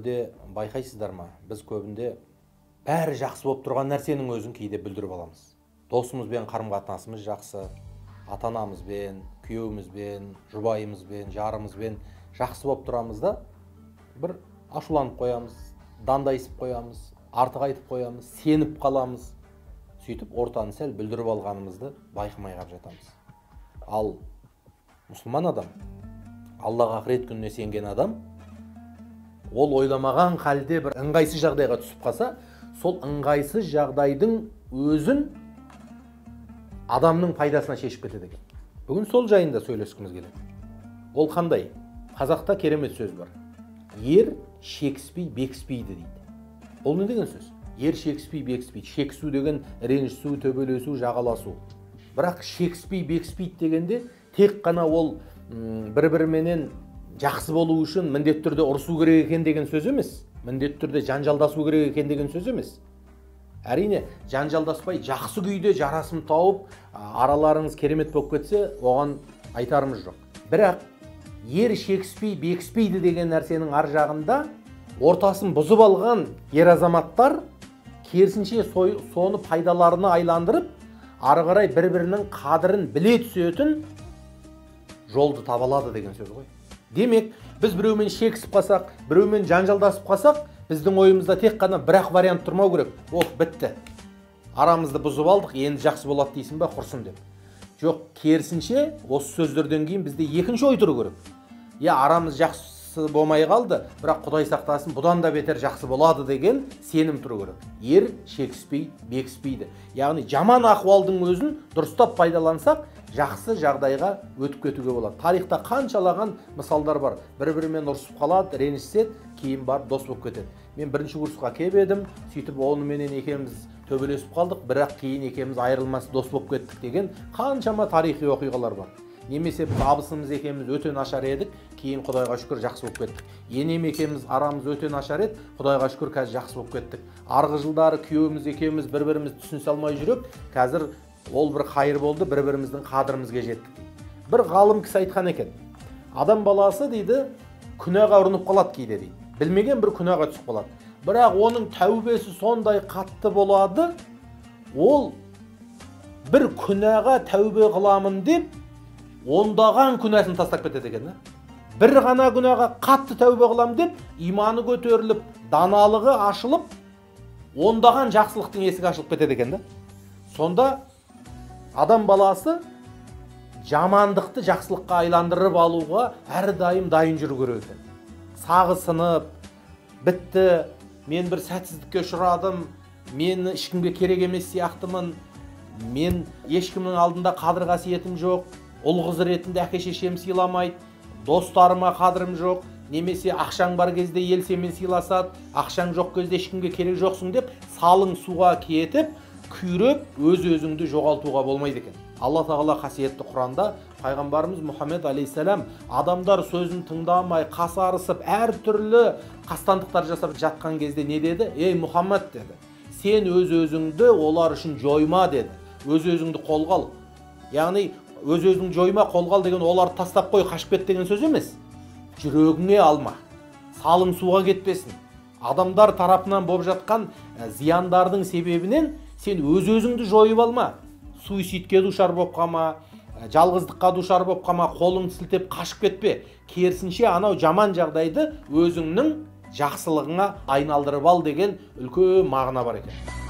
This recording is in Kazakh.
Өмірде байқайсыздар ма, біз көбінде бәрі жақсы болып тұрған нәрсенің өзін кейде бүлдіріп аламыз. Досымызбен қарым-қатынасымыз жақсы, ата-анамызбен, күйеуімізбен, жұбайымызбен, жарымызбен жақсы болып тұрамыз да, бір ашуланып қоямыз, дандайсып қоямыз, артық айтып қоямыз, сеніп қаламыз. Сөйтіп ортаны сәл бүлдіріп алғанымызды байқамай қалып жатамыз. Ал мұсылман адам, Аллаға ақырет күніне сенген адам, ол ойламаған халде бір ыңғайсыз жағдайға түсіп қалса, сол ыңғайсыз жағдайдың өзін адамның пайдасына шешіп кетеді екен. Бүгін сол жайында сөйлескіміз келеді. Ол қандай? Қазақта керемет сөз бар. Ер шекіспей бекіспейді дейді. Ол не деген сөз? Ер шекіспей бекіспейді. Шекісу деген ренжісу, төбелесу, жағаласу. Бірақ шекіспей бекіспейді дегенде тек қана ол бір-біріменен жақсы болу үшін міндетті түрде ұрысу керек екен деген сөз емес, міндетті түрде жанжалдасу керек екен деген сөз емес. Әрине, жанжалдаспай жақсы күйде жарасым тауып, араларыңыз керемет болып кетсе, оған айтарымыз жоқ. Бірақ ер шекіспей бекіспейді деген нәрсенің ар жағында ортасын бұзып алған ер азаматтар керісінше соны пайдаларына айландырып, ары қарай бір-бірінің қадірін біле түсетін жолды таба алады деген сөз ғой. Демек, біз біреумен шекісіп қалсақ, біреумен жанжалдасып қалсақ, біздің ойымызда тек қана бір-ақ вариант тұрмау керек. Ох, бітті. Арамызды бұзып алдық, енді жақсы болады дейсің ба, құрсын деп. Жоқ, керісінше, осы сөздерден кейін бізде екінші ой тұру керек. Я, арамыз жақсы болмай қалды, бірақ Құдай сақтасын, бұдан да бетер жақсы болады деген сенім тұру керек. Ер шекіспей бекіспейді. Яғни жаман ахуалдың өзін дұрыстап пайдалансақ, жақсы жағдайға өтіп кетуге болады. Тарихта қаншалаған мысалдар бар. Бір-бірімен ұрысып қалады, ренжіседі, кейін барып дос болып кетеді. Мен бірінші курсқа келіп едім, сөйтіп оныменен екеуміз төбелесіп қалдық, бірақ кейін екеуміз айырылмас дос болып кеттік деген қаншама тарихи оқиғалар бар. Немесе біз абысымыз екеуміз өте нашар едік, кейін Құдайға шүкір жақсы болып кеттік. Енем екеуміз арамыз өте нашар еді, Құдайға шүкір қазір жақсы болып кеттік. Арғы жылдары күйеуіміз екеуміз бір-бірімізді түсінісе алмай жүріп, қазір ол бір қайыр болды, бір-біріміздің қадірімізге жеттік. Бір ғалым кісі айтқан екен, адам баласы дейді, күнәға ұрынып қалады кейде дейді. Білмеген бір күнәға түсіп қалады. Бірақ оның тәубесі сондай қатты болады, ол бір күнәға тәубе қыламын деп, ондаған күнәсін тастап кетеді екен. Бір ғана күнәға қатты тәубе қылам деп, иманы көтеріліп, даналығы ашылып, ондаған жақсылықтың есігі ашылып кетеді екен. Сонда адам баласы жамандықты жақсылыққа айландырып алуға әрдайым дайын жүру керек екен. Сағы сынып, бітті, мен бір сәтсіздікке ұшырадым, мен ешкімге керек емес сияқтымын, мен ешкімнің алдында қадір қасиетім жоқ, ұл қыз ретінде әке шешем сыйламайды, достарыма қадірім жоқ, немесе ақшаң бар кезде ел сенімен сыйласады, ақшаң жоқ кезде ешкімге керек жоқсың деп салың суға кетіп, күйреп өз-өзіңді жоғалтуға болмайды екен. Алла Тағала қасиетті Құранда пайғамбарымыз Мұхаммед алейхиссалам адамдар сөзін тыңдамай, қасарысып, әртүрлі қастандықтар жасап жатқан кезде не деді? Ей Мұхаммед деді, сен өз-өзіңді олар үшін жойма деді. Өз-өзіңді қолға ал. Яғни өз-өзіңді жойма, қолға ал деген оларды тастап қой, қашып кет деген сөз емес. Жүрегіңе алма, салың суға кетпесін. Адамдар тарапынан болып жатқан зияндардың себебінен сен өз-өзіңді жойып алма. Суицидке душар болып қалма, жалғыздыққа душар болып қалма, қолыңды сілтеп қашып кетпе. Керісінше анау жаман жағдайды өзіңнің жақсылығыңа айналдырып ал деген үлкен мағына бар екен.